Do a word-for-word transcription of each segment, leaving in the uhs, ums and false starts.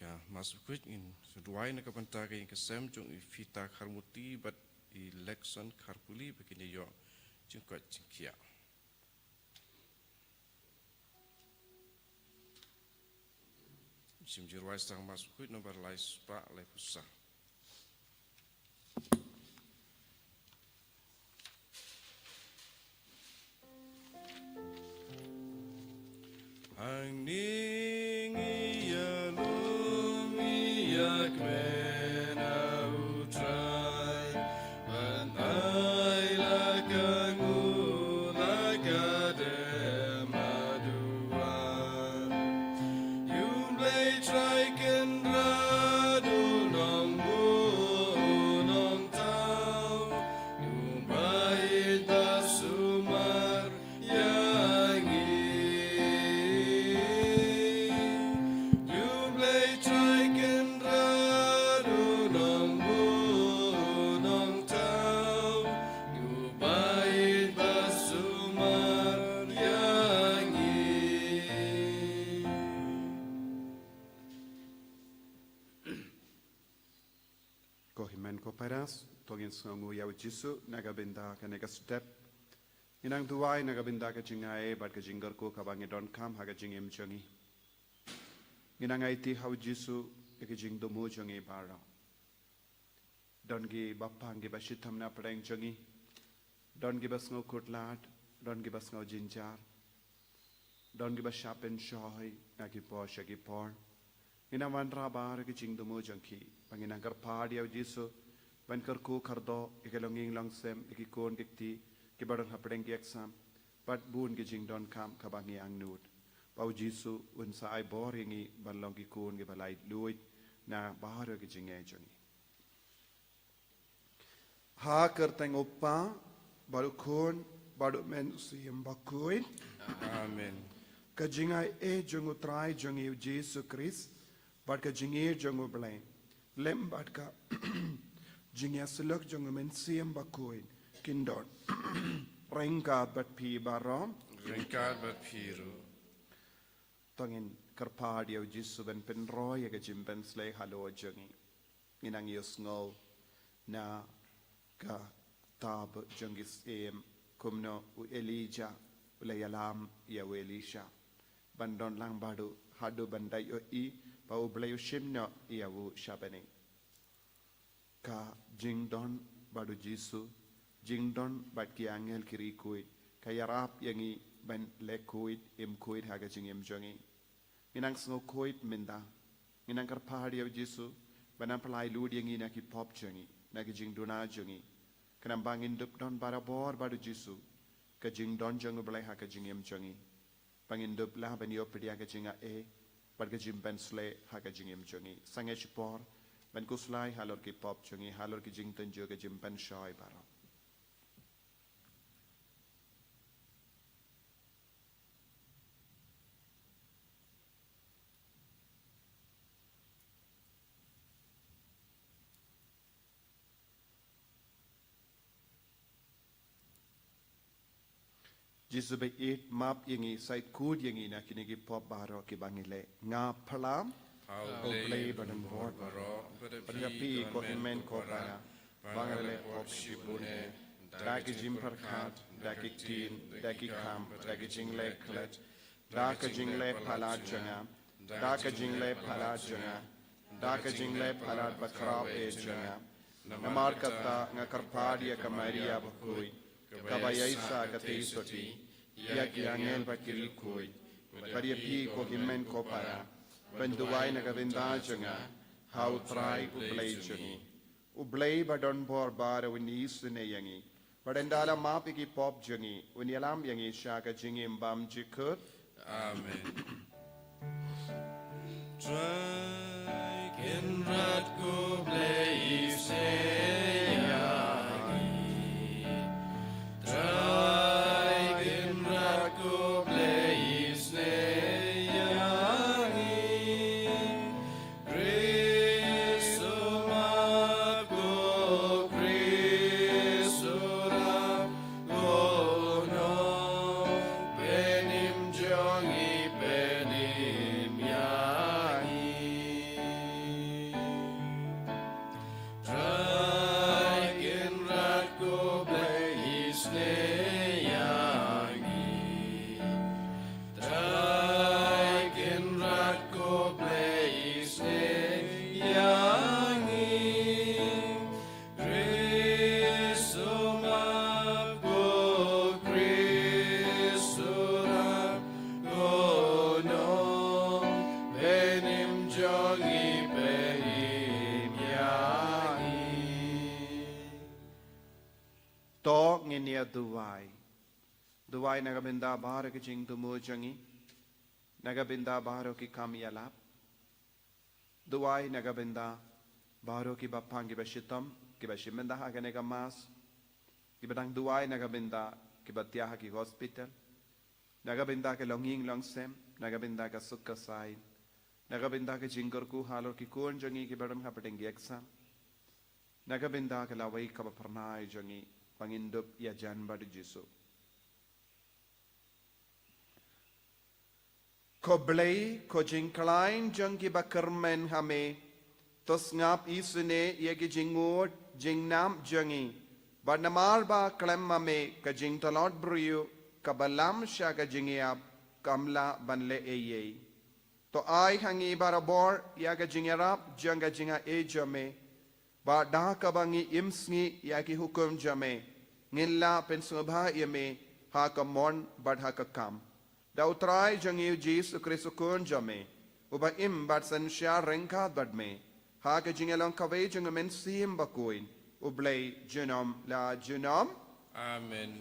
Ka Mass Bakhuid ngin sa duwai na ka bynta ka ïing ka sem jong i Fita Kharmuti bad i Lekson Kharpuli ba kin ïoh jingkoit jingkhiah. Shim jingduwai tang Mass Bakhuid nombar lai spah lai phew saw. Hangne ngi ïalum ïakmen ha U Trai, ban ai la ka nguh la ka dem haduh wan. Ïa U Blei Trai Kynrad, U Nongbuh U Nongthaw, U Blei ba sumar ïa ngi. Ïa U Blei Trai Kynrad, U Nongbuh U Nongthaw, U Blei ba sumar ïa ngi. Ko hynmen ko para, to ngin sngewnguh ïa U Jisu na ka bynta kane ka step. Ngin nang duwai na ka bynta ka jingai bad ka jingkyrkhu kaba ngi donkam ha ka jingim jong ngi. Ngin nang aiti ha U Jisu ïa ka jingthmu jong ngi baroh. Don kiba pang kiba shitom na pdeng jong ngi. Don kiba sngew khuslai, don kiba sngew jynjar. Don kiba shah pynshoi na ki por sha ki por. Ngin nang wanrah baroh ki jingthmu jong ki. Ba ngin nang kyrpad ïa U Jisu ban kyrkhu kyrdoh ïa ki longïing longsem, ïa ki khun ki kti kiba don hapdeng ki exam. Bad bun ki jingdonkam kaba ngi angnud. Ba U Jisu un sa ai bor ïa ngi ban long ki khun kiba laitluid na baroh ki jingeh jong ngi. Ha ka kyrteng U Kpa, bad U Khun, bad U Mynsiem Bakhuid. Amen. Ka jingaiei jong U Trai jong ngi U Jisu Khrist, bad ka jingïeit jong U Blei, lem bad ka jingïasyllok jong U Mynsiem Bakhuid, kin don ryngkat bad phi baroh. Ryngkat bad phi ruh. To ngin kyrpad ïa U Jisu ban pynroi ïa ka jingpynshlei halor jong ngi. Ngin nang ïohsngew na ka kitab jong ki Syiem kumno u Elijah u la ïalam ïa u Elisha ban don lang bad u haduh ban da ïohi ba U Blei u shim noh ïa u sha bneng. Ka jingdon bad U Jisu, jingdon bad ki angel ki riewkhuid, ka ïarap ïa ngi ban leh khuid, im khuid ha ka jingim jong ngi. Ngin nang sngewkhuid mynta. Ngin nang kyrpad ïa U Jisu ban nang pyllait lut ïa ngi na ki pop jong ngi, na ki jingduna jong ngi. Khnang ba ngin dup don barabor bad U Jisu, ka jingdon jong U Blei ha ka jingim jong ngi. Ba ngin dup lah ban ïoh pdiang ka jingaiei bad ka jingpynshlei ha ka jingim jong ngi. Sangeh shipor ban khuslai halor ki pop jong ngi, halor ki jingtynjuh ka jingpynshoi baroh. Jisu ba ïeit, map ïa ngi, sait khuid ïa ngi na kine ki pop baroh kiba ngi leh. Nga phla ha U Blei badonbor baroh, bad ha phi ko hynmen ko para, ba nga la leh pop shibun eh, da ki jingpyrkhat, da ki ktien, da ki kam, da ki jingleh klet, da ka jingleh palat jong nga, da ka jingleh palat jong nga, da ka jingleh palat bakhraw eh jong nga. Namar kata nga kyrpad ïa ka Maria bakhuid, kaba ïaishah katei sotti, ïa ki angel bad ki riewkhuid, bad ïa phi ko hynmen ko para, ban duwai na ka bynta jong nga ha U Trai U Blei jong ngi. U Blei badonbor baroh un isynei ïa ngi, bad ynda la map ïa ki pop jong ngi, un ïalam ïa ngi sha ka jingim bymjukut. Amen. Trai Kynrad ko Blei isynei ïa ngi. Trai Kynrad ko Blei isynei ïa ngi. Khrist u map ko, Khrist u rah ko, Nongpynim jong ngi, pynim ïa ngi. Ïa ngi. Trai Kynrad ko Blei, isnei ïa ngi. Khrist u map, ko Khrist u rap, ko Nongpynim jong ngi, pynim ïa ngi. To ngin ïa duwai. Duwai na ka bynta baroh ki jingthmu jong ngi, na ka bynta baroh ki kam ïalap. Duwai na ka bynta baroh kiba pang, kiba shitom, kiba shim bynta ha kane ka Mass, kiba dang duwai na ka bynta kiba thiah ha ki hospital, na ka bynta ki longïing longsem, na ka bynta ka suk ka saiñ, na ka bynta ka jingkyrkhu halor ki khun jong ngi kiba don hapdeng ki exam, na ka bynta ka lawei kaba phyrnai jong ngi, ba ngin dup ïajan bad u Jisu. Ko Blei, ko jingkhlaiñ jong kiba kyrmen ha me, to sngap isynei ïa ki jingngud jingnam jong ngi, bad namar ba khlem ma me ka jingtlot briew kaba lam sha ka jingïap kam lah ban leh ei ei. To ai ha ngi barabor ïa ka jingïarap jong ka jingaiei jong me, ba da kaba ngi im sngi ïa ki hukum jong me, ngin lah pynsngewbha ïa me ha ka mon bad ha ka kam. Da U Trai jong ngi U Jisu Khrist U Khun jong me, uba im bad synshar ryngkat bad me, ha ka jingïalong kawei jong U Mynsiem Bakhuid, U Blei junom la junom. Amen.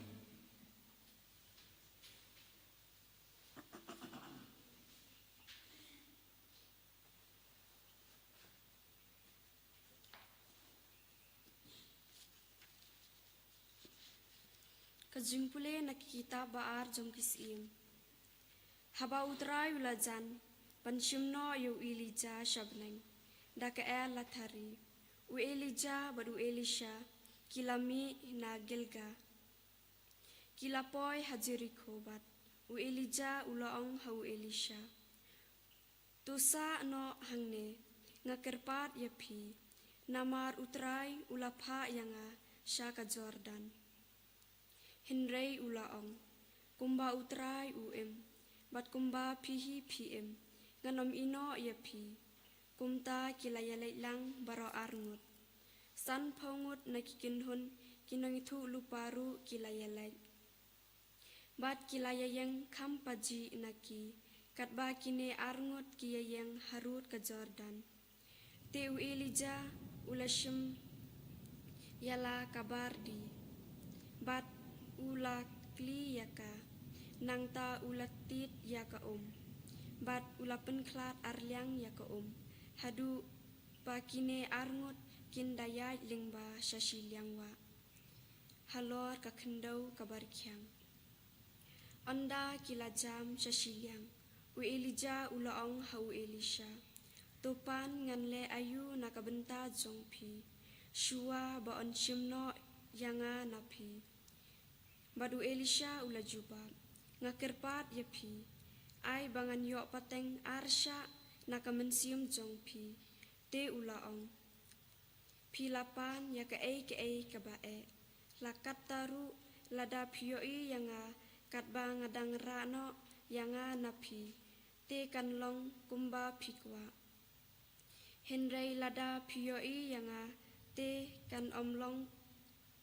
Ka jingpule na ki kitab ba ar jong ki Syiem. Haba U Trai u la jan ban shim noh ïa u Elijah sha bneng da ka El Lathari, u Elijah bad u Elisha ki la mih na Gilgal. Ki la poi ha Jerikho bad u Elijah u la ong ha u Elisha, "To sah noh hangne, nga kyrpad ïa phi, namar U Trai u la phah ïa nga sha ka Jordan." Hynrei u la ong, "Kumba U Trai u im, bad kumba phi hi phi im, ngan ym ïehnoh ïa phi." Kumta ki la ïaleit lang baroh arngut. Sanphew ngut na ki kynhun ki nongïathuhlypa ruh ki la ïaleit. Bad ki la ïaïeng kham pajih na ki, katba kine arngut ki ïaïeng harud ka Jordan. Te u Elijah u la shim ïa la ka bardi, bad u la kli ïa ka, nangta u la tied ïa ka um, bad u la pynkhlad arliang ïa ka um, haduh ba kine arngut kin da ïaid lyngba sha shiliang wah halor ka khyndew kaba rkhiang. Ynda ki la jam sha shiliang, u Elijah u la ong ha u Elisha, "To pan ngan leh aïu na ka bynta jong phi, shuwa ba yn shim noh ïa nga na phi?" Bad u Elisha u la jubab, "Nga kyrpad ïa phi, ai ba ngan ïoh pateng ar shah na ka mynsiem jong phi." Te u la ong, "Phi la pan ïa kaei kaei kaba eh. La katta ruh, lada phi ïohi ïa nga katba nga dang rah noh ïa nga na phi, te kan long kumba phi kwah. Hynrei lada phi ïohi ïa nga, te kan ym long,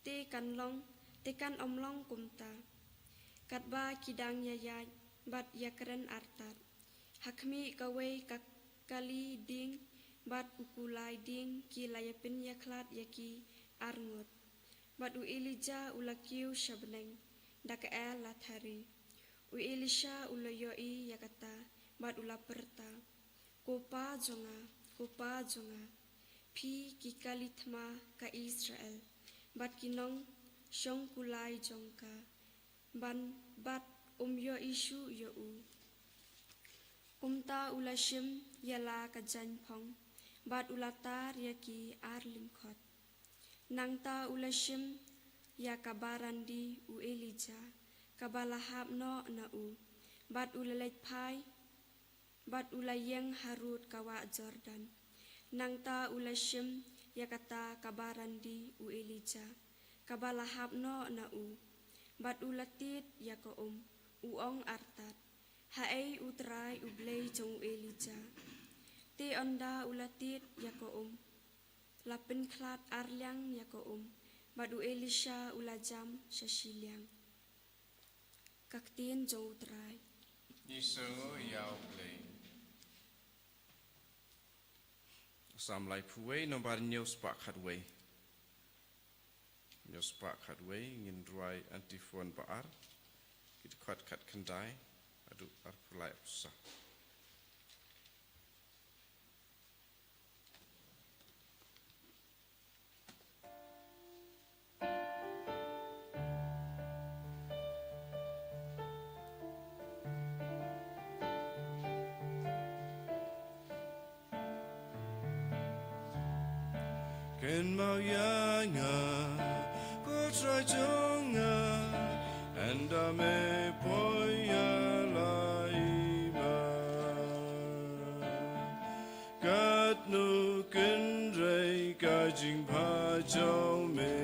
te kan long, te kan ym long kumta." Katba ki dang ïaïaid bad ïakren artat, ha khmih kawei ka kali dieng bad u kulai dieng ki la ïapynïakhlad ïa ki arngut. Bad u Elijah u la kiew sha bneng da ka El Lathari. U Elisha u la ïohi ïa kata bad u la pyrta, "Ko Pa jong nga, ko Pa jong nga, phi ki kali thma ka Israel, bad ki nongshong kulai jong ka, ban bad um ïohi shuh ïa u." Kumta u la shim ïa la ka jaiñphong bad u la tar ïa ki ar lyngkhot. Nangta u la shim ïa ka barandi u Elijah, kaba la hap noh na u, bad u la leit phai, bad u la ïeng harud ka wah Jordan. Nangta u la shim ïa kata ka barandi u Elijah, kaba la hap noh na u, Bad u la tied ïa ka um, u ong artat, haei u Trai u Blei jong u Elijah. Te ynda u la tied ïa ka um, la pynkhlad arliang ïa ka um, bad u Elisha u la jam sha shiliang. Ka ktien jong u Trai. Ngi sngew ïa u Blei. Salm laiphew wei, nombar hynñiew spah khatwei. Hynñiew spah khatwei, ngin rwai antiphon ba ar, ki dkhot khatkhyndai haduh arphew lai, arphew saw. Kynmaw ïa nga, ko Trai jong nga, ynda me poi ïa la i man. Katno kynrei ka jingbha jong me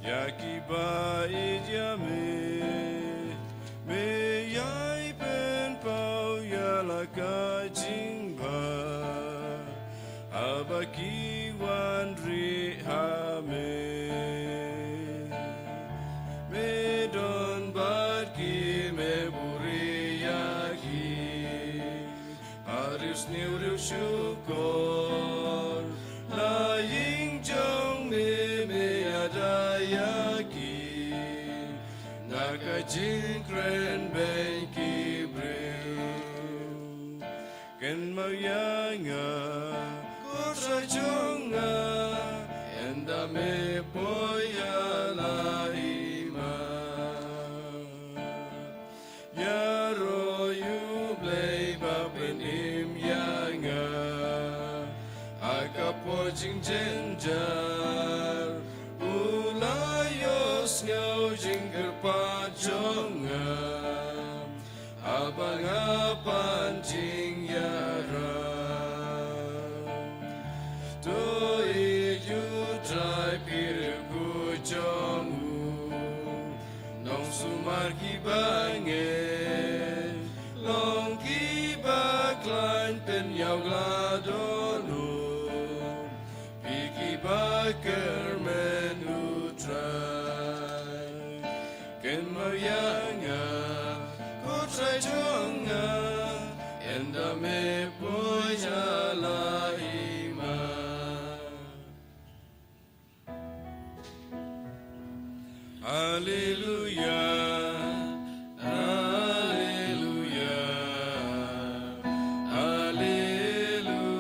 ïa kiba ïeit ïa me. Me ïai pynpaw ïa la ka jingbha haba ki wan rieh ha me. Me don bad ki, me buhrieh ïa ki. Ar ïohsngew ruh shukor na ïing jong me, me ïada ïa ki na ka jingkren beiñ ki briew. Kynmaw ïa nga, ko Trai jong nga, ynda me poi ïa la i man. Ïaroh ïa u Blei ba pynim ïa nga ha ka por jingjynjar. U la ïohsngew jingkyrpad jong nga haba nga pan jingïarap. To ïeit ïa u Trai, phi riew jong u. Nongsumar kiba ngeit, long kiba khlaiñ, pynïaw la don u. Phi kiba kyrmen u Trai. Kynmaw ïa nga, ko Trai jong nga, ynda me poi ïa la i man. Haleluya, haleluya, haleluya.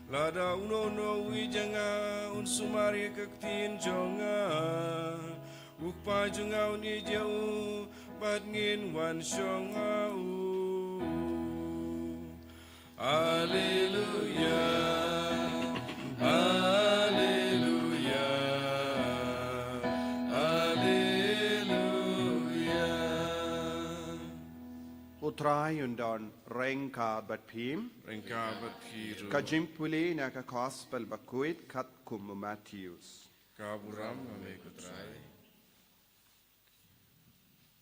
Lada uno uno u ïeit ïa nga un sumar ïa ka ktien jong nga, u Kpa jong nga un ïeit ïa u, bad ngin wan shong ha u. Haleluya, haleluya, haleluya. U Trai un don ryngkat bad phi. Ryngkat bad phi ruh. Ka jingpule na ka Gospel bakhuid katkum u Mathaios. Ka burom ïa me ko Trai.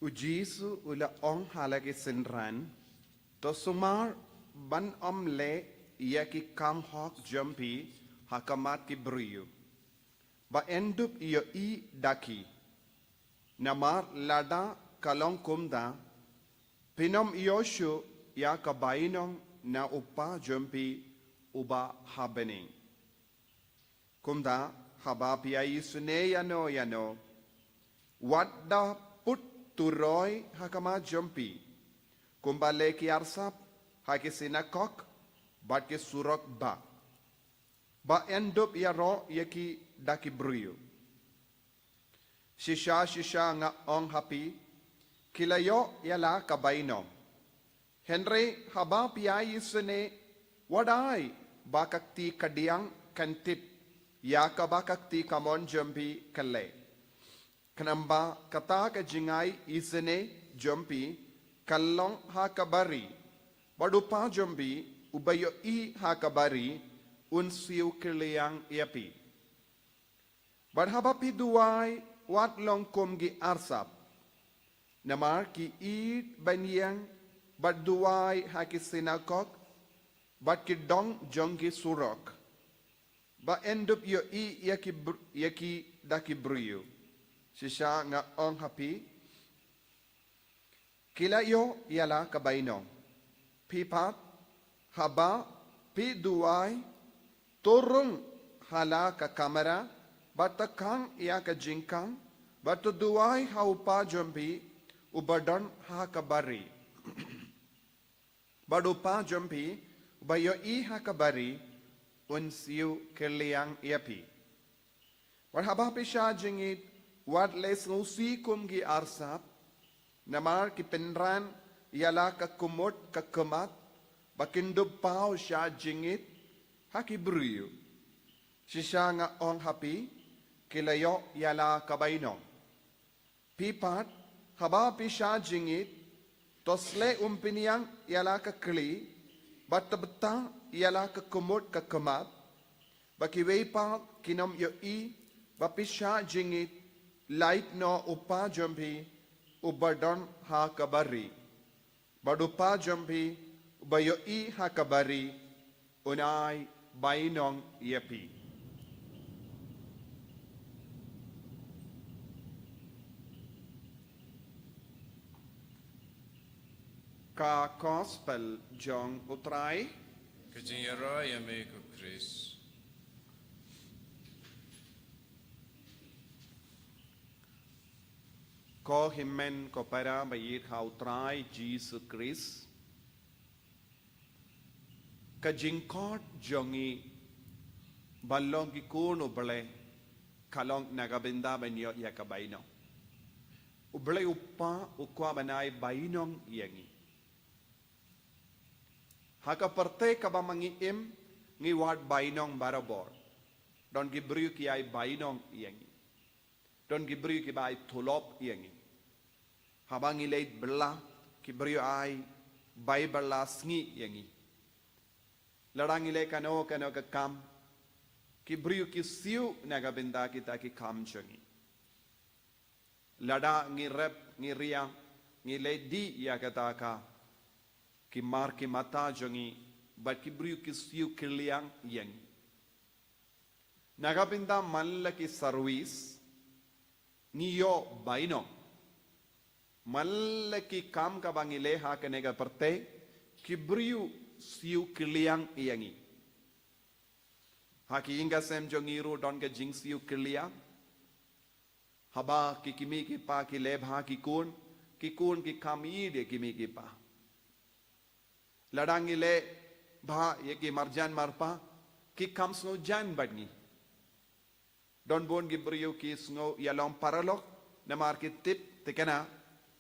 U Jisu u la ong ha la ki synran, to sumar ban ym leh ïa ki kam hok jong phi ha khmat ki briew, ba yn dup ïohi da ki. Namar lada ka long kumta, phin ym ïoh shuh ïa ka bainong na u Kpa jong phi uba ha bneng. Kumta, haba phi ïaisynei ïano ïano, wat da put turoi ha khmat jong phi, kumba leh ki arsap ha ki synagog bad ki surok bah, ba yn dup ïaroh ïa ki da ki briew. Shisha shisha nga ong ha phi, ki la ïoh ïa la ka bainong. Hynrei haba phi ïaisynei, wat ai ba ka kti kadiang kan tip ïa kaba ka kti kamon jong phi ka leh. Khnang ba kata ka jingai isynei jong phi kan long ha kaba ri, bad u Kpa jong phi uba ïohi ha kaba ri un siew kylliang ïa phi. Bad haba phi duwai, wat long kum ki arsap. Namar ki ïeit ban ïeng bad duwai ha ki synagog bad ki dong jong ki surok, ba yn dup ïohi ïa ki br- ïa ki da ki briew. Shisha nga ong ha phi, ki la ïoh ïa la ka bainong. Phi pat, haba phi duwai, to rung ha la ka kamra, bad to khang ïa ka jingkhang, bad to duwai ha u Kpa jong phi uba don ha ka bari. Bad u Kpa jong phi uba ïohi ha ka bari un siew kylliang ïa phi. Bad haba phi shah jingïeit, wat leh sngewsih kum ki arsap, namar ki pynran ïa la ka kumut ka khmat, ba kin dup paw shah jingïeit ha ki briew. Shisha nga ong ha phi, ki la ïoh ïa la ka bainong. Phi pat, haba phi shah jingïeit, to sleh umpynïang ïa la ka khlieh, bad to btah ïa la ka kumut ka khmat, ba kiwei pat kin ym ïohi ba phi shah jingïeit, lait noh u Kpa jong phi uba don ha ka bari. Bad u Kpa jong phi uba ïohi ha ka bari un ai bainong ïa phi. Ka Gospel jong u Trai. Ka jingïarap ïa me ko Khrist. Ko hynmen ko para ba ïeit ha u Trai Jisu Khrist. Ka jingkhot jong ngi ban long ki khun u Blei ka long na ka bynta ban ïoh ïa ka bainong. U Blei u Kpa u kwah ban ai bainong ïa ngi. Ha ka pyrthei kaba ma ngi im, ngi wad bainong barabor. Don ki briew ki ai bainong ïa ngi. Don ki briew kiba ai tulop ïa ngi. Haba ngi leit bylla, ki briew ai bai bylla sngi ïa ngi. Lada ngi leh kano kano ka kam, ki briew ki siew na ka bynta kita ki kam jong ngi. Lada ngi rep, ngi ria, ngi leh dih ïa kata ka, ki mar ki mata jong ngi, bad ki briew ki siew kylliang ïa ngi. Na ka bynta man la ki service, ngi ïoh bainong. Man la ki kam kaba ngi leh ha kane ka pyrthei, ki briew siew kylliang ïa ngi. Ha ki ïing ki sem jong ngi ruh don ka jingsiew kylliang. Haba ki kmie ki kpa ki leh bha ki khun, ki khun ki kham ïeit ïa ki kmie ki kpa. Lada ngi leh bha ïa ki marjan marpa, ki kham sngewjan bad ngi. Don bun ki briew ki sngew ïalong paralok, namar ki tip thikna,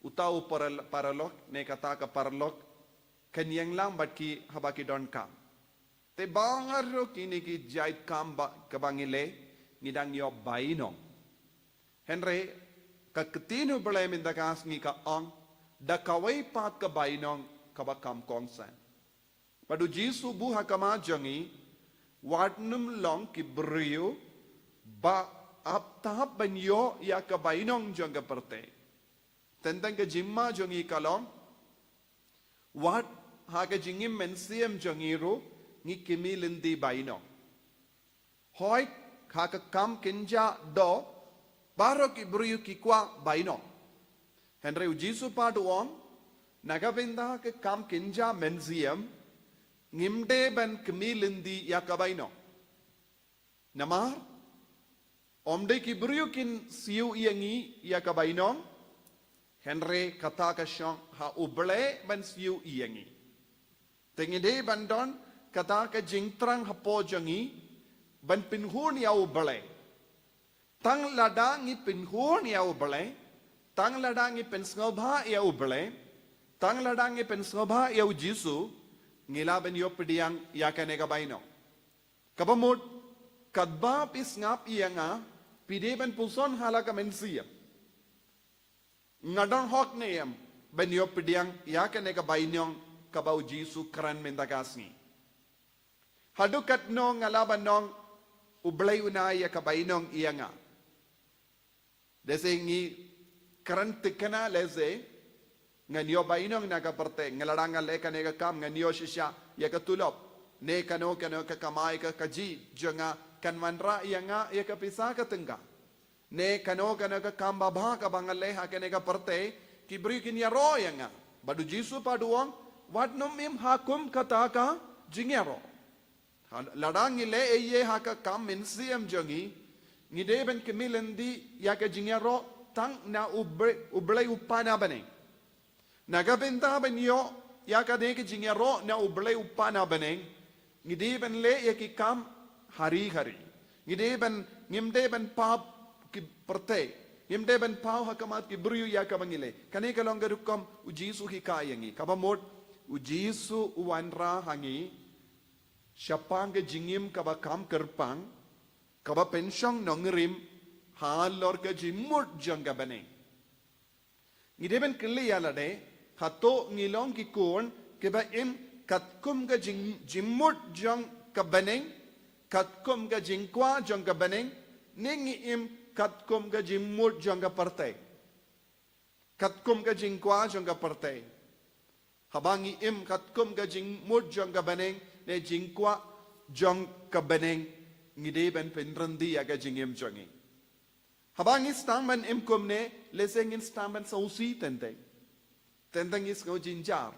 uta u paral- paralok, ne kata ka paralok, kan ïeng lang bad ki haba ki donkam. Te baroh kine ki jait kam ba, kaba ngi leh, ngi dang ïoh bainong. Hynrei, ka ktien u Blei mynta ka sngi ka ong, da kawei pat ka bainong kaba kham kongsan. Bad u Jisu u buh ha khmat jong ngi, wat nym long ki briew ba ap tap ban ïoh ïa ka bainong jong ka pyrthei. Teng teng ka jingma jong ngi ka long, wat ha ka jingim mynsiem jong ngi ruh, ngi kmie lynti bainong. Hooid, ha ka kam kynja doh, baroh ki briew ki kwah bainong. Hynrei u Jisu pat u ong, na ka bynta ka kam kynja mynsiem, ngim dei ban kmie lynti ïa ka bainong. Namar, ym dei ki briew kin siew ïa ngi ïa ka bainong, hynrei kata ka shong ha u Blei ban siew ïa ngi. Te ngi dei ban don kata ka jingthrang hapoh jong ngi, ban pynhun ïa u Blei. Tang lada ngi pynhun ïa u Blei, tang lada ngi pynsngewbha ïa u Blei, tang lada ngi pynsngewbha ïa u Jisu, ngi lah ban ïoh pdiang ïa kane ka bainong. Kaba mut, katba phi sngap ïa nga, phi dei ban puson ha la ka mynsiem. Nga don hok ne em, ban ïoh pdiang ïa kane ka bainong kaba u Jisu u kren mynta ka sngi. Haduh katno nga lah ban ong, u Blei un ai ïa ka bainong ïa nga. Lehse ngi kren thikna lehse, ngan ïoh bainong na ka pyrthei, nga la dang leh kane ka kam ngan ïoh shisha ïa ka tulop. Ne kano kano ka kamai ka kajih jong nga kan wanrah ïa nga ïa ka pisa ka tyngka. Ne kano kano ka kam babha kaba nga leh ha kane ka pyrthei, ki briew kin ïaroh ïa nga. Bad u Jisu pat u ong, wat nym im ha kum kata ka jingïaroh. Ha, lada ngi leh ei ei ha ka kam mynsiem jong ngi, ngi dei ban kynmaw lynti ïa ka jingïaroh tang na U Blei, U Blei u Kpa na bneng. Na ka bynta ban ïoh ïa kane ka jingïaroh na U Blei u Kpa na bneng, ngi dei ban leh ïa ki kam hari hari. Ngi dei ban, ngim dei ban paw ki pyrthei. Ngim dei ban paw ha khmat ki briew ïa kaba ngi leh. Kane ka long ka rukom u Jisu u hikai ïa ngi. Kaba mut u Jisu u wanrah ha ngi shaphang ka jingim kaba kham kyrpang, kaba pynshong nongrim halor ka jingmut jong ka bneng. Ngi dei ban kylli ïa lade, hato ngi long ki khun kiba im katkum ka jing, jingmut jong ka bneng, katkum ka jingkwah jong ka bneng, ne ngi im katkum ka jingmut jong ka pyrthei. Katkum ka jingkwah jong ka pyrthei. Haba ngi im katkum ka jingmut jong ka bneng, ne jingkwah jong ka bneng, ngi dei ban pynryndi ïa ka jingim jong ngi. Haba ngi sdang ban im kumne, lehse ngin sdang ban sngewsih teng teng. Teng teng ngi sngew jynjar.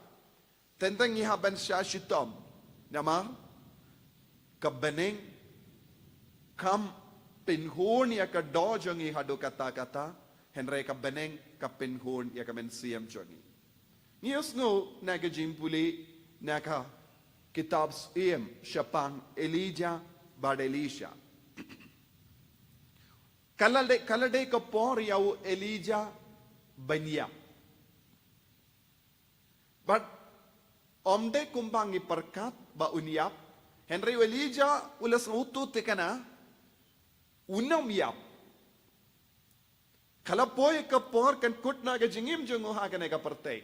Teng teng ngi hap ban shah shitom. Namar ka bneng kam pynhun ïa ka doh jong ngi haduh katta katta, hynrei ka bneng ka pynhun ïa ka mynsiem jong ngi. Ngi ïohsngew na ka jingpule na ka kitab Syiem shaphang Elijah bad Elisha. Ka la dei, ka la dei ka por ïa u Elijah ban ïap. Bad ym dei kumba ngi pyrkhat ba un ïap. Hynrei u Elijah u la sngewthuh thikna un ym ïap. Ka la poi ka por kan kut na ka jingim jong u ha kane ka pyrthei.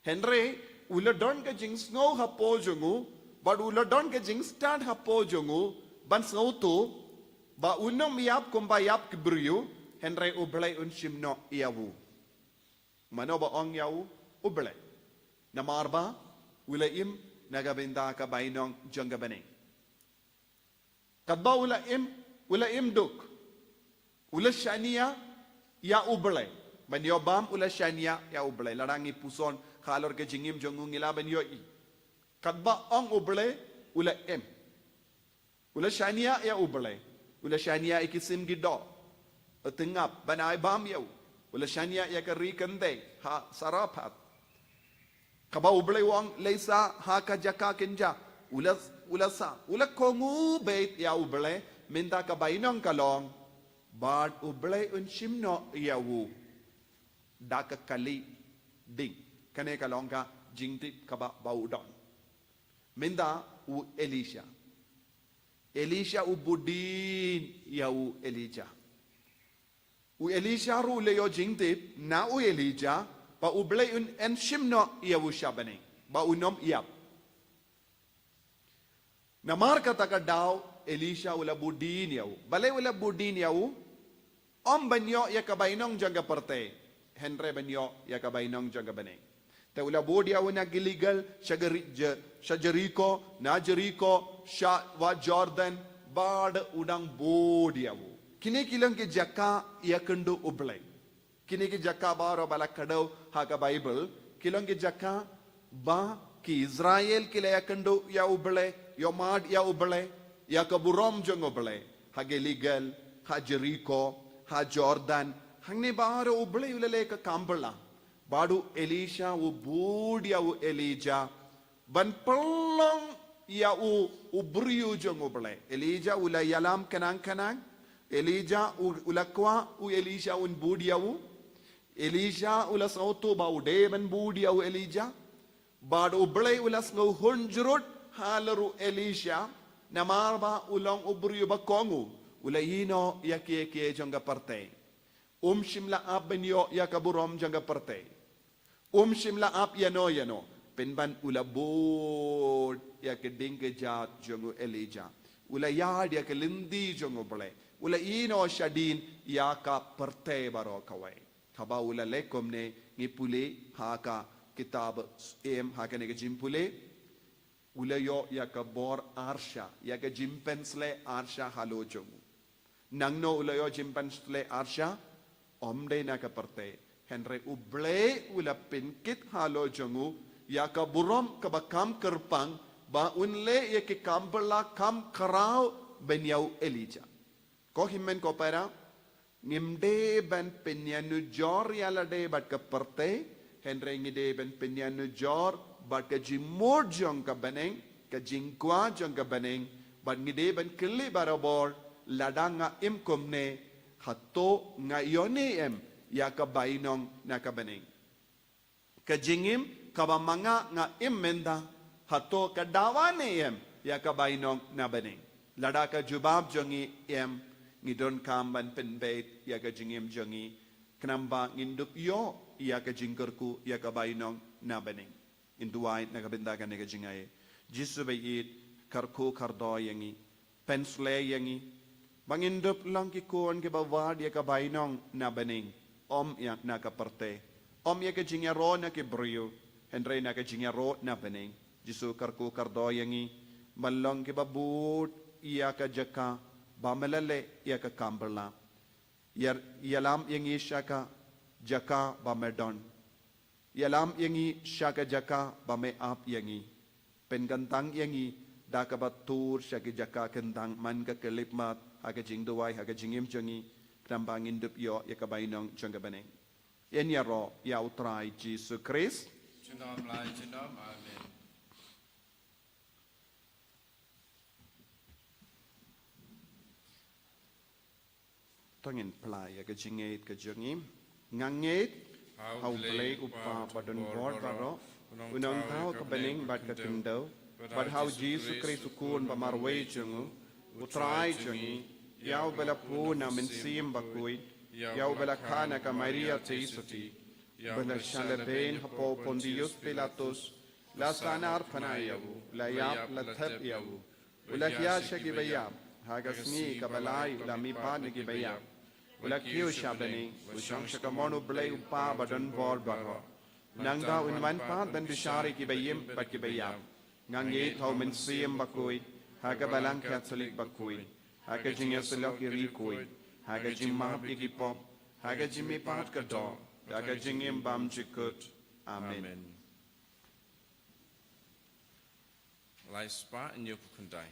Hynrei u la don ka jingsngew hapoh jong u, bad u la don ka jingstad hapoh jong u, ban sngewthuh ba un ym ïap kumba ïap ki briew, hynrei U Blei un shim noh ïa u. Mano ba ong ïa u? U Blei. Namar ba u la im na ka bynta ka bainong jong ka bneng. Katba u la im, u la im duk. U la shaniah ïa U Blei. Ban ïoh bam u la shaniah ïa U Blei. Lada ngi puson halor ka jingim jong u ngi lah ban ïohi. Katba ong U Blei, u la im. U la shaniah ïa U Blei. U la shaniah ïa ki sim ki doh. Tngap ban ai bam ïa u. U la shaniah ïa ka ri kynthei ha Sarephath. Kaba U Blei u ong leit sah ha ka jaka kynja. U la, u la sah, u la kohnguh beit ïa U Blei, mynta ka bainong ka long, bad U Blei un shim noh ïa u da ka kali ding. Kane ka long ka jingtip kaba ba u don. Mynta u Elisha. Elisha u bud dien ïa u Elijah. U Elisha ruh u la ïoh jingtip na u Elijah ba U Blei un, un shim noh ïa u sha bneng, ba un ym ïap. Namar kata ka daw Elisha u la bud dien ïa u. Balei u la bud dien ïa u? Ym ban ïoh ïa ka bainong jong ka pyrthei, hynrei ban ïoh ïa ka bainong jong ka bneng. Te u la bud ïa u na Gilgal sha Geri-, Je-, sha Jeriko, na Jeriko sha wah Jordan, bad u dang bud ïa u. Kine ki long ki jaka ïakynduh U Blei. Kine ki jaka baroh ba la kdew ha ka Baibl, ki long ki jaka ba ki Israel ki la ïakynduh ïa U Blei, ïohmad ïa U Blei, ïa ka burom jong U Blei. Ha Gilgal, ha Jeriko, ha Jordan, hangne baroh U Blei u la leh ka kam bylla. Bad u Elisha u bud ïa u Elijah ban pynlong ïa u, u briew jong U Blei. Elijah u la ïalam khnang khnang. Elijah u, u la kwah u Elisha un bud ïa u. Elisha u la sngewthuh ba u dei ban bud ïa u Elijah. Bad U Blei u la sngewhun jrut halor u Elisha, namar ba u long u briew ba kohnguh, u la ïehnoh ïa kiei kiei jong ka pyrthei. Um shym la ap ban ïoh ïa ka burom jong ka pyrthei. Um shym la ap ïano ïano, pynban u la bud ïa ka ding ka jait jong u Elijah. U la ïaid ïa ka lynti jong U Blei. U la ïehnoh shadien ïa ka pyrthei baroh kawei. Haba u la leh kumne, ngi pule ha ka kitab Em, ha kane ka jingpule, u la ïoh ïa ka bor arsha, ïa ka jingpynsleh arsha halor jong u. Nangno u la ïoh jingpynsleh arsha? Ym dei na ka pyrthei. Hynrei U Blei u la pynkit halor jong u ïa ka burom kaba kham kyrpang, ba un leh ïa ki kam bylla kam khraw ban ïa u Elijah. Ko hynmen ko para, ngim dei ban pynïanujor ïa lade bad ka pyrthei, hynrei ngi dei ban pynïanujor bad ka jingmut jong ka bneng, ka jingkwah jong ka bneng, bad ngi dei ban kylli barabor, lada nga im kumne, hato nga ïoh ne em ïa ka bainong na ka bneng. Ka jingim kaba ma nga nga im mynta, hato ka dawa ne em ïa ka bainong na bneng? Lada ka jubab jong ngi em, ngi donkam ban pynbeit ïa ka jingim jong ngi, khnang ba ngin dup ïoh ïa ka jingkyrkhu ïa ka bainong na bneng. Ngin duwai na ka bynta kane ka jingaiei. Jisu ba ïeit, kyrkhu kyrdoh ïa ngi, pynsleh ïa ngi, ba ngin dup long ki khun kiba wad ïa ka bainong na bneng, ym ïa na ka pyrthei, ym ïa ka jingïaroh na ki briew, hynrei na ka jingïaroh na bneng. Jisu, kyrkhu kyrdoh ïa ngi ban long kiba bud ïa ka jaka ba me la leh ïa ka kam bylla. Ïa, ïalam ïa ngi sha ka jaka ba me don. Ïalam ïa ngi sha ka jaka ba me ap ïa ngi. Pynkyntang ïa ngi da kaba tur sha ki jaka kyntang man ka khyllipmat, ha ka jingduwai, ha ka jingim jong ngi, khnang ba ngin dup ïoh ïa ka bainong jong ka bneng. Yn ïaroh ïa U Trai Jisu Khrist. Junom la junom. Amen. To ngin plie ïa ka jingngeit ka jong ngi. Nga ngeit ha U Blei U Kpa ba don bor baroh, u nongthaw ka bneng bad ka khyndew, bad ha U Jisu Khrist u Khun ba marwei jong u, U Trai jong ngi, ïa uba la pun na u Mynsiem Bakhuid, ïa uba la kha na ka Maria Theisotti, ba la shah lehbeiñ hapoh Pontius Pilatus, la sahnarphna ïa u, la ïap, la thep ïa u, u la hiar sha kiba ïap, ha ka sngi kaba lai u la mihpat na kiba ïap, u la kiew sha bneng, u shong sha kamon U Blei U Kpa ba don bor baroh. Nangta un wan pat ban bishar ïa kiba im bad kiba ïap. Nga ngeit ha U Mynsiem Bakhuid, ha ka Balang Katholik bakhuid, ha ka jingïasyllok ïa ri khuid, ha ka jingmap ïa ki pop, ha ka jingmihpat ka doh, ha ka jingim bymjukut. Amen. Amen. Lai spah hynñiewphew khyndai.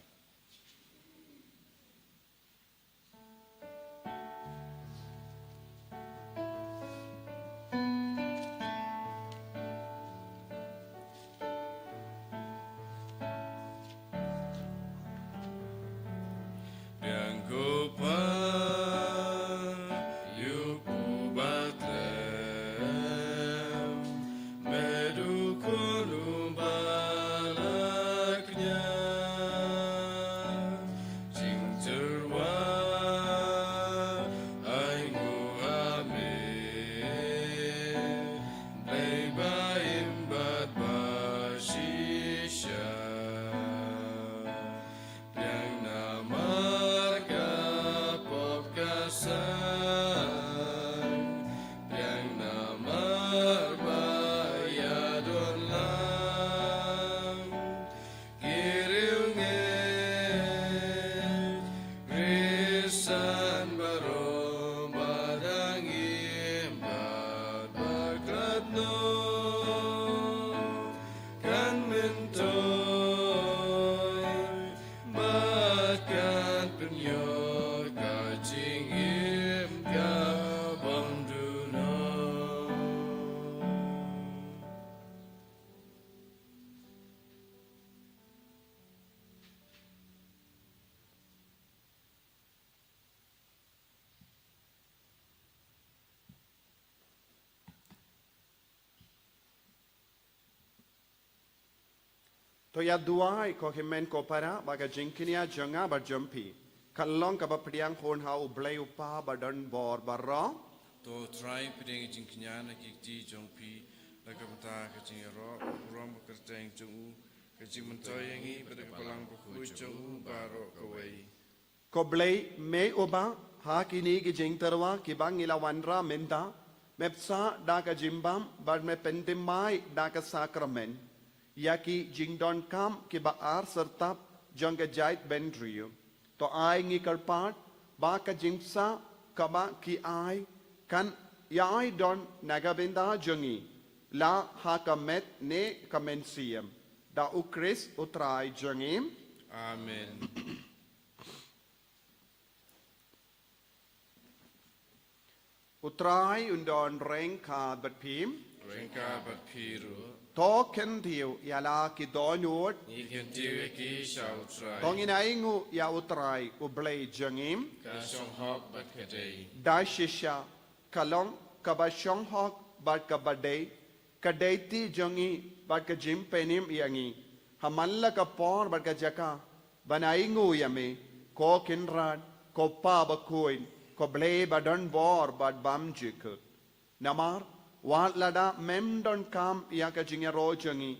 Biang ko Pa, ïa u Kpu ba khlem, me dei u Khun uba la kñia. Jingtyrwa ai nguh ha me, Blei ba im bad ba shisha. Biang namar ka pop ka san, biang namar ba ïadon lang. Ki riewngeit Khristan baroh ba dang im bad ba khlad noh, kan myntoi bad kan pynïoh ka jingim ka bym duh noh. To ïa duwai ko hynmen ko para ba ka jingkñia jong nga bad jong phi kan long kaba pdiang hun ha U Blei U Kpa ba don bor baroh. To Trai, pdiang ka jingkñia na ki kti jong phi da ka bynta ka jingïaroh, ka burom, ka kyrteng jong u, ka jingmyntoi ïa ngi bad ka Balang Bakhuid jong u baroh kawei. Ko Blei, me uba ha kine ki jingtyrwa kiba ngi la wanrah mynta me pynshah da ka jingbam bad me pynthymmai da ka sakramen ïa ki jingdonkam kiba ar syrtap jong ka jaitbynriew. To ai ngi kyrpad ba ka jingpynshah kaba ki ai kan ïai don na ka bynta jong ngi, la ha ka met ne ka mynsiem. Da U Khrist U Trai jong ngi. Amen. U Trai un don ryngkat bad phi. Ryngkat bad phi ruh. To kyntiew ïa la ki dohnud. Ngi kyntiew ïa ki sha U Trai. To ngin ainguh ïa U Trai U Blei jong ngi. Ka shong hok bad ka dei. Da shisha ka long kaba shong hok bad kaba dei, ka dei ti jong ngi bad ka jingpynim ïa ngi ha man la ka por bad ka jaka ban ainguh ïa me, ko Kynrad, ko Pa bakhuid, ko Blei ba don bor bad bymjukut. Namar wat lada mem donkam ïa ka jingïaroh jong ngi,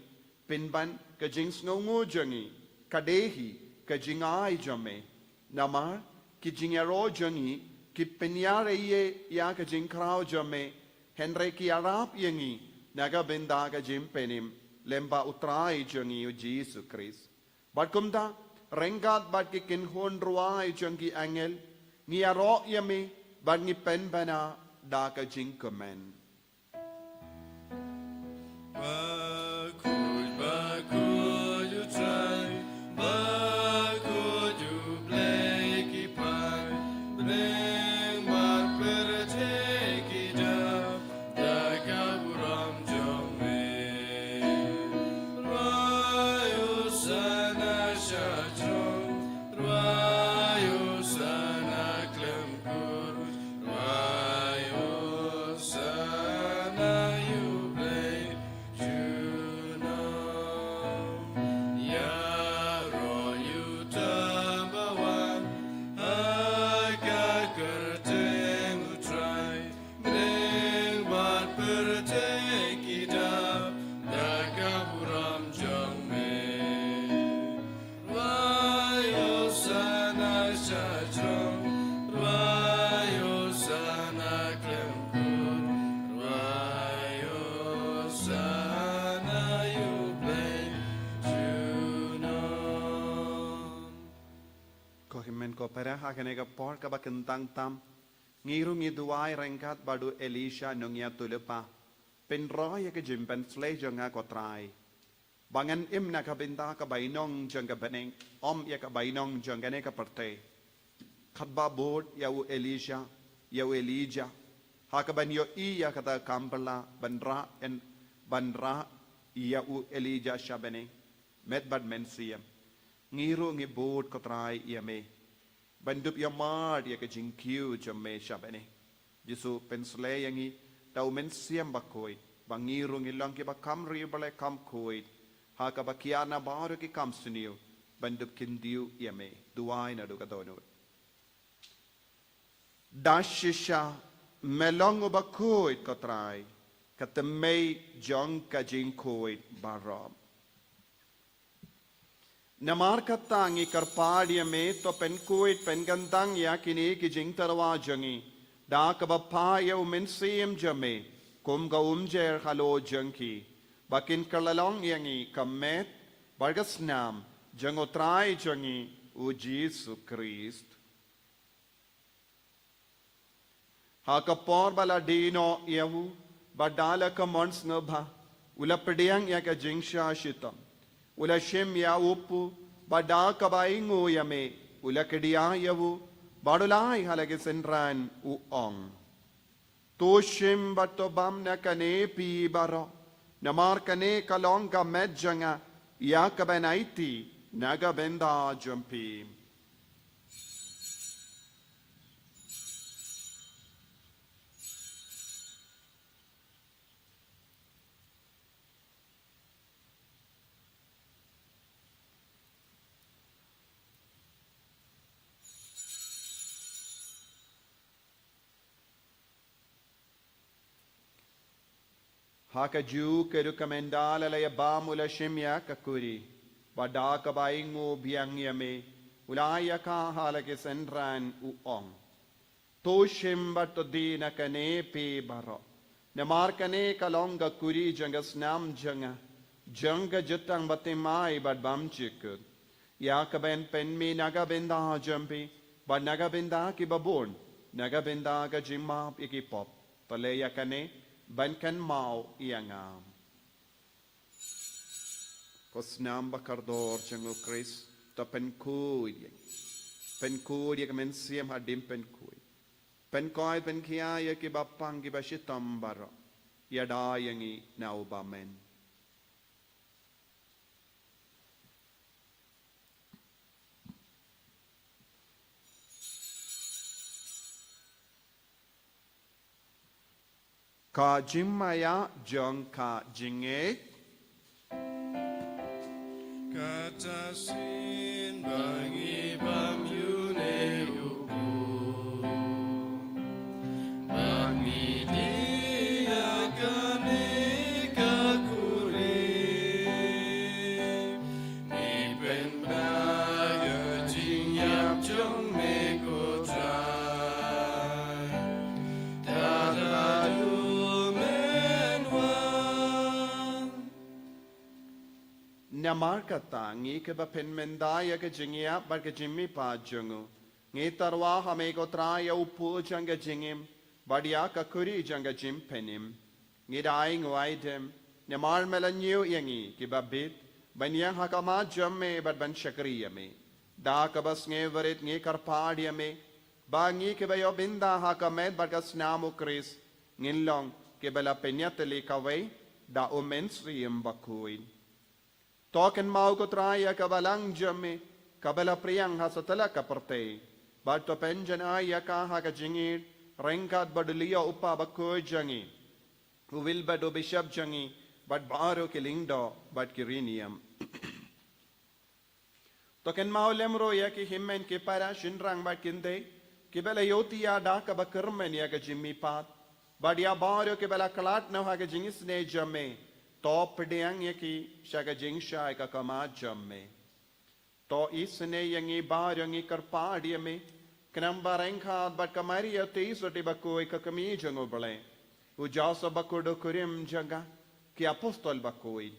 pynban ka jingsngewnguh jong ngi ka dei hi ka jingai jong me. Namar ki jingïaroh jong ngi ki pynïar ei ei ïa ka jingkhraw jong me, hynrei ki ïarap ïa ngi na ka bynta ka jingpynim lem bad U Trai jong ngi U Jisu Khrist. Bad kumta, ryngkat bad ki kynhun rwai jong ki angel, ngi ïaroh ïa me bad ngi pynbna da ka jingkmen. Bakhuid, bakhuid U Trai, bakhuid U Blei ki paid, bneng bad pyrthei ki dap da ka burom jong me. Rwai Hosana sha throne, rwai Hosana khlem kut, rwai Hosana ïa U Blei junom. Ïaroh ïa uta ba wan ha ka kyrteng U Trai, bneng bad pyrthei ki dap da ka burom jong me. Rwai Hosana sha throne, rwai Hosana khlem kut, rwai Hosana ïa U Blei junom. Ko hynmen ko para, ha kane ka por kaba kyntang tam, ngi ruh ngi duwai ryngkat bad u Elisha nongïathuhlypa. Pynroi ïa ka jingpynshlei jong nga ko Trai, ba ngan im na ka bynta ka bainong jong ka bneng, ym ïa ka bainong jong kane ka pyrthei. Katba bud ïa u Elisha, ïa u Elijah, ha kaban ïohi ïa kata ka kam pyrshah ban rah, ban rah ïa u Elijah sha bneng, met bad mynsiem. Ngi ruh ngi bud ko Trai ïa me ban dup ïa mar ïa ka jingkiew jong me sha bneng. Jisu, pynshlei ïa ngi da u Mynsiem Bakhuid, ba ngi ruh ngin long kiba kham riewblei kham khuid ha kaba kiar na baroh ki kam sniew ban dup kyntiew ïa me. Duwai naduh ka dohnud. Da shisha me long uba khuid ko Trai, ka tymmen jong ka jingkhuid baroh. Namar kata ngi kyrpad ïa me, to pynkhuid pynkyntang ïa kine ki jingtyrwa jong ngi da kaba phah ïa u Mynsiem jong me kum ka umjer halor jong ki, ba kin kylla long ïa ngi ka met bad ka snam jong u Trai jong ngi u Jisu Khrist. Ha ka por ba la die noh ïa u, bad da la ka mon sngewbha, u la pdiang ïa ka jingshah shitom, u la shim ïa u kpu, bad da kaba ainguh ïa me, u la kdiah ïa u, bad u la ai ha la ki synran, u ong: To shim bad to bam na kane phi baroh, namar kane ka long ka met jong nga, ïa kaban aiti na ka bynta jong phi. Ha kajuh ka duk ka mynta la la ïa bam u la shim ïa ka kuri, bad da kaba ainguh biang ïa me, U la ïa ka ha la ki synran u ong, to shim bad to die na kane phi baroh. Namar kane ka long ka kuri jong ka snam jong nga, jong ka jutang bathymmai bad bymjukut, ïa kaban pynmih na ka bynta jong phi bad na ka bynta ki babun, na ka bynta ka jingmap ïa ki pop. To leh ïa kane ban kynmaw ïa nga. Ko snam ba kordor jong u Khrist, to pynkhuid ïa ngi. Pynkhuid ïa ka mynsiem hadien pynkhuid. Pynkhuid pynkhia ïa ki bapang ki bashitom baroh. Ïada ïa ngi na u bymman. Ka jingmaïa jong ka jingngeit. Kata sien ba ngi bam ïa une u bor, ba ngi die na kane ka kuri. Ngi pynbna ïa ka jingïap jong me ko Trai. Tad haduh men wan. Namar kata ngi kiba pynmynda ïa ka jingïap bad ka jingmihpat jong u, ngi tyrwa ha me ko Trai ïa u pud jong ka jingim bad ïa ka kuri jong ka jingpynim. Ngi da ainguh aidem namar me la ñiew ïa ngi kiba bit ban ïeng ha khmat jong me bad ban shakri ïa me. Da kaba sngewrit ngi kyrpad ïa me ba ngi kiba ïoh bynta ha ka met bad ka snam u Khrist ngin long kiba la pynïatylli kawei da u Mynsiem Bakhuid. To kynmaw ko Trai ïa ka balang jong me kaba la phriang ha satlak ka pyrthei, bad to pynjanai ïa ka ha ka jingïeit ryngkat bad u Leo u Kpa Bakhuid jong ngi, u Wilbert u Bishop jong ngi, bad baroh ki lyngdoh bad ki riewniam. To kynmaw lem ruh ïa ki hynmen ki para shynrang bad kynthei kiba la ïohthiah da kaba kyrmen ïa ka jingmihpat, bad ïa baroh kiba la khlad noh ha ka jingisynei jong me. To pdiang ïa ki sha ka jingshai ka khmat jong me. To isynei ïa ngi baroh, ngi kyrpad ïa me, khnang ba ryngkat bad ka Maria Theisotti Bakhuid ka kmie jong u Blei, u Joseph Bakhuid u kurim jong ka, ki apostol bakhuid,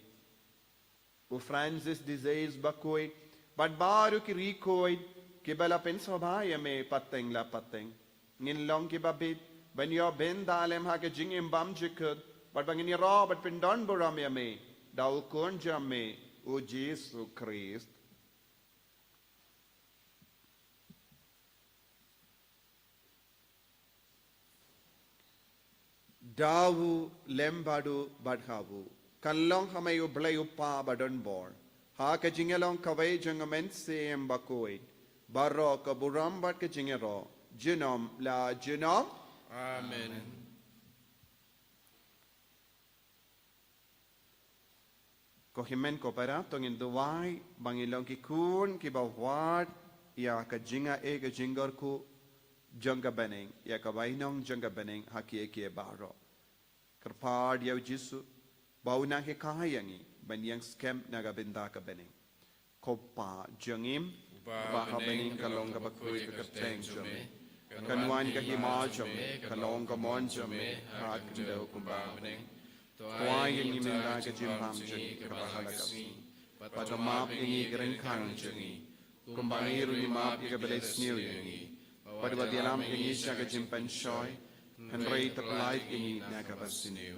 u Francis de Sales Bakhuid bad baroh ki riewkhuid kiba la pynsngewbha ïa me pateng la pateng, ngin long kiba bit ban ïoh bynta lem ha ka jingim bymjukut, bad ba ngin ïaroh bad pyndonburom ïa me da u Khun jong me u Jisu Khrist. Da u lem bad u bad ha u, kan long ha me u Blei u Kpa badonbor, ha ka jingïalong kawei jong u Mynsiem Bakhuid, baroh ka burom bad ka jingïaroh junom la junom. Amen. Ko hynmen ko para, to ngin duwai ba ngin long ki khun kiba wad ïa ka jingaiei ka jingkyrkhu jong ka bneng, ïa ka bainong jong ka bneng ha kiei kiei baroh. Kyrpad ïa u Jisu ba un nang hikai ïa ngi ban ïeng skhem na ka bynta ka bneng. Ko Pa jong ngi uba ha bneng, ka long kaba khuid ka kyrteng jong me. Kan wan ka hima jong me, kan long ka mon jong me ha ka khyndew kumba ha bneng. To ai ïa ngi mynta ka jingbam jong ngi kaba ha la ka sngi. Bad to map ïa ngi ki ryngkang jong ngi, kumba ngi ruh ngi map ïa kiba leh sniew ïa ngi. Bad wat ïalam ïa ngi sha ka jingpynshoi, hynrei to pyllait ïa ngi na kaba sniew.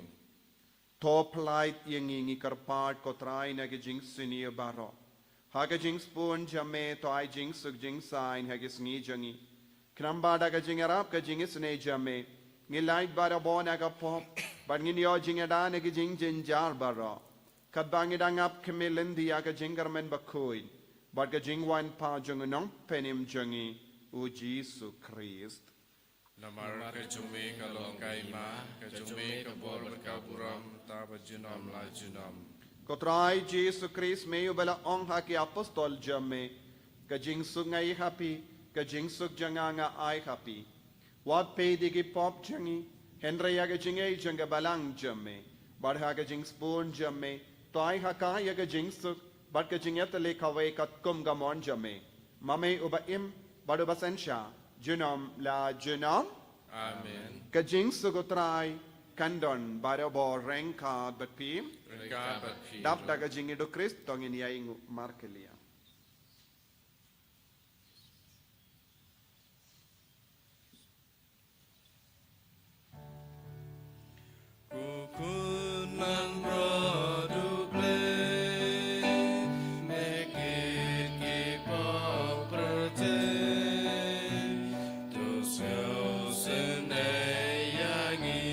To pyllait ïa ngi, ngi kyrpad ko Trai, na ki jingsniew baroh. Ha ka jingsbun jong me to ai jingsuk jingsaiñ ha ki sngi jong ngi, khnang ba da ka jingïarap ka jingisynei jong me ngin lait barabor na ka pop bad ngin ïoh jingïada na ki jingjynjar baroh, katba ngi dang ap khmih lynti ïa ka jingkyrmen bakhuid bad ka jingwan pat jong u Nongpynim jong ngi u Jisu Khrist. Namar ka jong me ka long ka hima, ka jong me ka bor bad ka burom, mynta bad junom la junom. Ko Trai Jisu Khrist, me uba la ong ha ki apostol jong me, ka jingsuk nga ai ha phi, ka jingsuk jong nga nga ai ha phi. Wat peit ïa ki pop jong ngi, hynrei ïa ka jingaiei jong ka balang jong me. Bad ha ka jingsbun jong me to ai ha ka ïa ka jingsuk bad ka jingïatylli kawei katkum ka mon jong me. Ma me uba im bad uba synshar junom la junom. Amen. Ka jingsuk U Trai kan don bad u ba ryngkat bad phi. Ryngkat bad phi. Dap da ka jingïeit U Khrist to ngin ïa ïnguh markylliang. Ko khun langbrot U Blei, me kit ki pop pyrthei, to sngewsynei ïa ngi.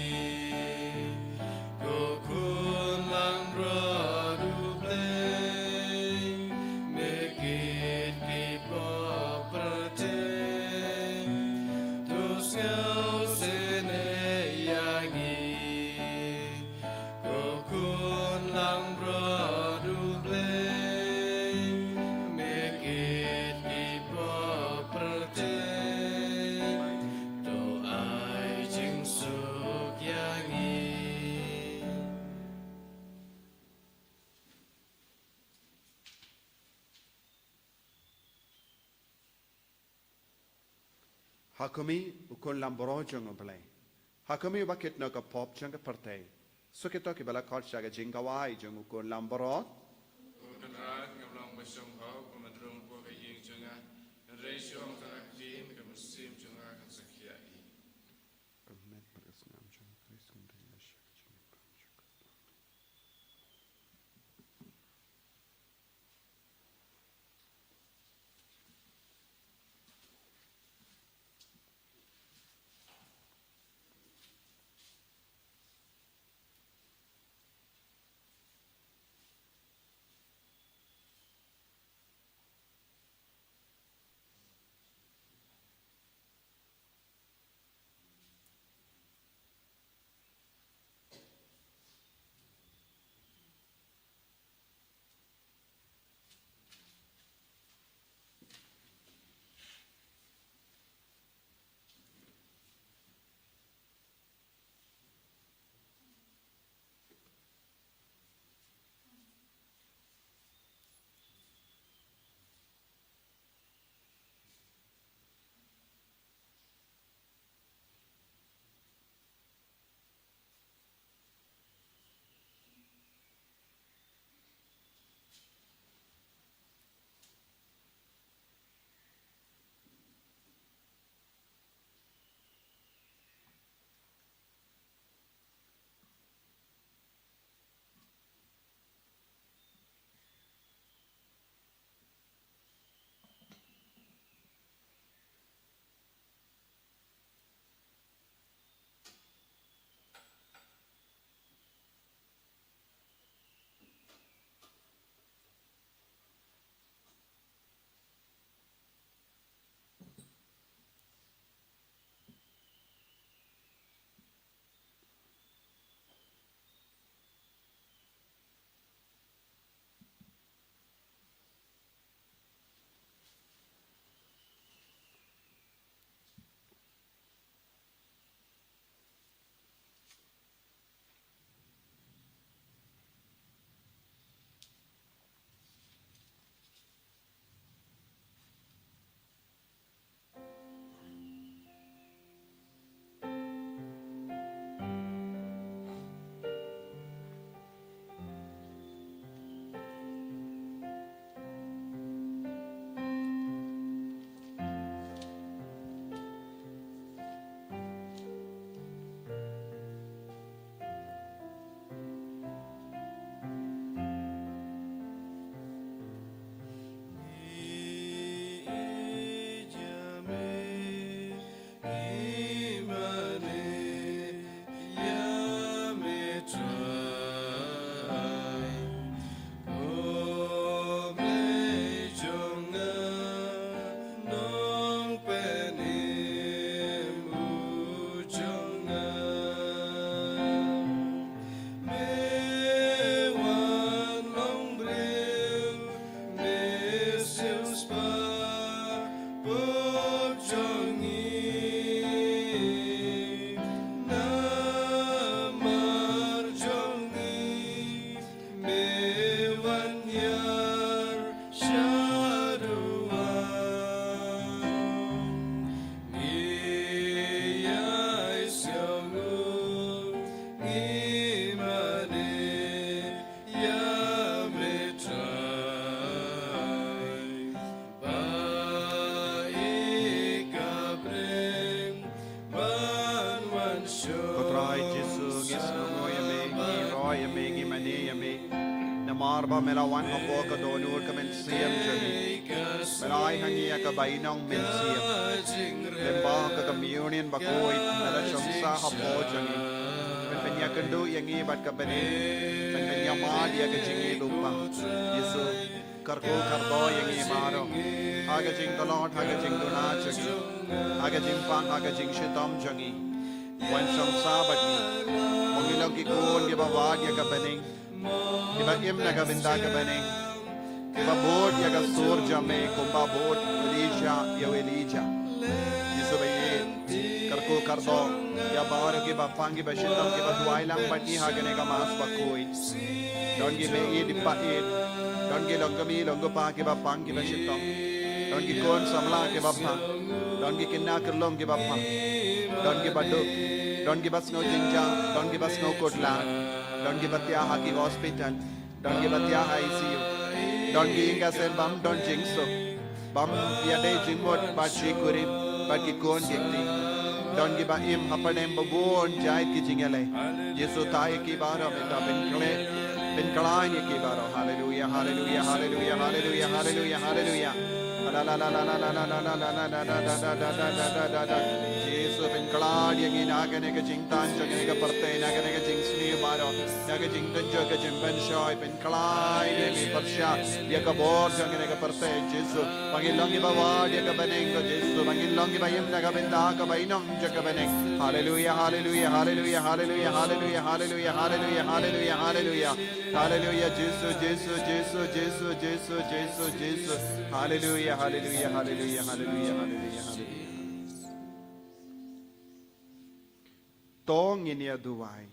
Ko khun langbrot U Blei, me kit ki pop pyrthei, to sngewsynei ïa ngi. Ko khun langbrot U Blei, me kit ki pop pyrthei, to ai jingsuk ïa ngi. Ha khmih, u khun langbrot jong U Blei. Ha khmih, uba kit noh ka pop jong ka pyrthei. Suk ïa kito kiba la khot sha ka jingkhawai jong u khun langbrot. Ko Kynrad, ngam long ba shong hok, ba mat rung hapoh ka ïing jong nga. Hynrei shu ong tang ha ka ktien, ka mynsiem jong nga kan sa khiah hi. Ka met bad ka snam jong U Khrist kan ïa sha ka jingim. ïa me, ngi mane ïa me. Namar ba me la wan hapoh ka dohnud ka mynsiem jong ngi. Me la ai ha ngi ïa ka bainong mynsiem. Lyngba ka communion bakhuid me la shong sah hapoh jong ngi. Ban pynïakynduh ïa ngi bad ka bneng. Ban pynïamad ïa ka jingïeit lypa. Jisu, kyrkhu kyrdoh ïa ngi baroh. Ha ka jingtlot, ha ka jingduna jong ngi. Ha ka jingpang, ha ka jingshitom jong ngi. Wan shong sah bad ngi. Ba ngin long ki khun kiba wad ïa ka bneng. Kiba im na ka bynta ka bneng. Kiba bud ïa ka sur jong me kumba bud u Elijah ïa u Elijah. Jisu baieit. Kyrkhu kyrdoh ïa baroh kiba pang kiba shitom kiba duwai lang bad ngi ha kane ka Mass bakhuid. Don ki mei ïeit ïa ki pa ïeit. Don ki long kmie long kpa kiba pang kiba shitom. Don ki khun samla kiba pang. Don ki khynnah khyllung kiba pang. Don kiba duk. Don kiba sngew jingjia. Don kiba sngew kut lad. Don kiba thiah ha ki hospital. Don kiba thiah ha I C U. Don ki ïing ki sem bym don jingsuk. Bym ïadei jingmut bad shi kurim bad ki khun ki kti. Don kiba im hapdeng ba bun jait ki jingïaleh. Jisu, thaw ïa ki baroh, mynta pynkhlaiñ, pynkhlaiñ ïa ki baroh. Haleluya, haleluya, haleluya, haleluya, haleluya, haleluya. Jisu, pynkhlaiñ ïa ngi na kane ka jingthan jong kane ka pyrthei, na kane ka jingsniew baroh, na ka jingtynjuh ka jingpynshoi, pynkhlaiñ ïa ngi pyrshah ïa ka bor jong kane ka pyrthei, Jisu. Ba ngin long kiba wad ïa ka bneng ko Jisu, ba ngin long kiba im na ka bynta ka bainong jong ka bneng. Haleluya, haleluya, haleluya, haleluya, haleluya, haleluya, haleluya, haleluya, haleluya. Haleluya, Jisu, Jisu, Jisu, Jisu, Jisu, Jisu. Haleluya, haleluya, haleluya, haleluya, haleluya, haleluya. To ngin ïa duwai.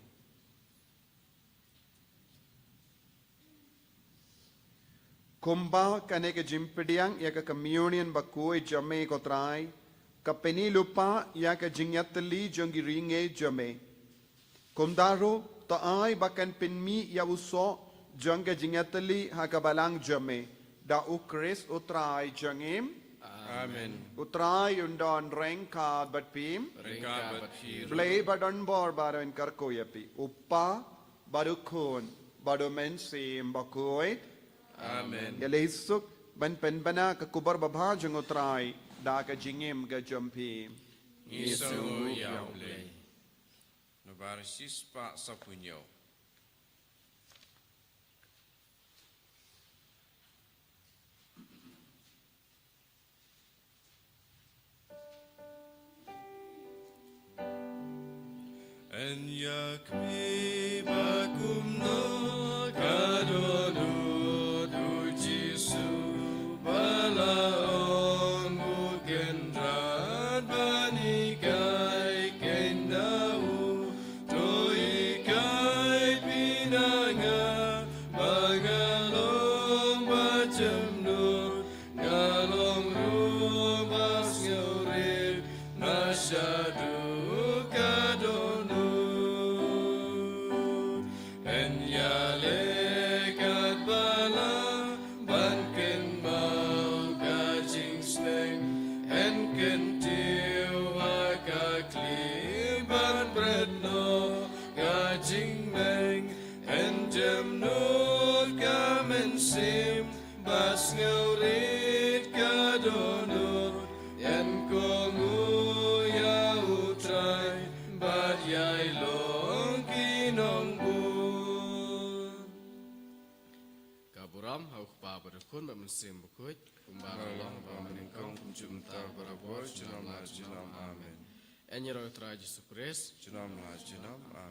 Kumba kane ka jingpdiang ïa ka communion bakhuid jong me ko Trai, ka pyni lypa ïa ka jingïatylli jong ki ri ngi jong me. Kumta ruh, to ai ba kan pynmih ïa u soh jong ka jingïatylli ha ka balang jong me. Da u Khrist u Trai jong ngi. Amen. U Trai un don ryngkat bad phi. Ryngkat bad phi ruh. Blei ba don bor baroh un kyrkhu ïa phi. U Kpa bad u Khun bad u Mynsiem Bakhuid. Amen. Ïaleh suk ban pynbna ka khubor babha jong u Trai da ka jingim ka jong phi. Ngi sngewnguh ïa u Blei. Naba shispah saphew hynñiew. Yn ïa khmih ba kumno ka dohnud u Jisu ba la ong u Kynrad ban hikai kein da u. To hikai phi na nga ba nga long ba jemnud, nga long ruh ba sngewrit na shaduh ka dohnud. Yn ïaleh katba lah ban kynmaw ka jingsneng, yn kyntiew ha ka khlieh ban bret noh ka jingmeng, yn jemnud ka mynsiem ba sngewrit ka dohnud, yn kohnguh ïa u Trai bad ïai long ki nongbud. Ka burom ha u Kpa bad u Khun bad u Mynsiem Bakhuid, kumba la long ba mynnyngkong, kumjuh mynta, barabor, junom la junom. Amen. Yn ïaroh ïa u Trai Jisu Khrist. Junom la junom. Amen.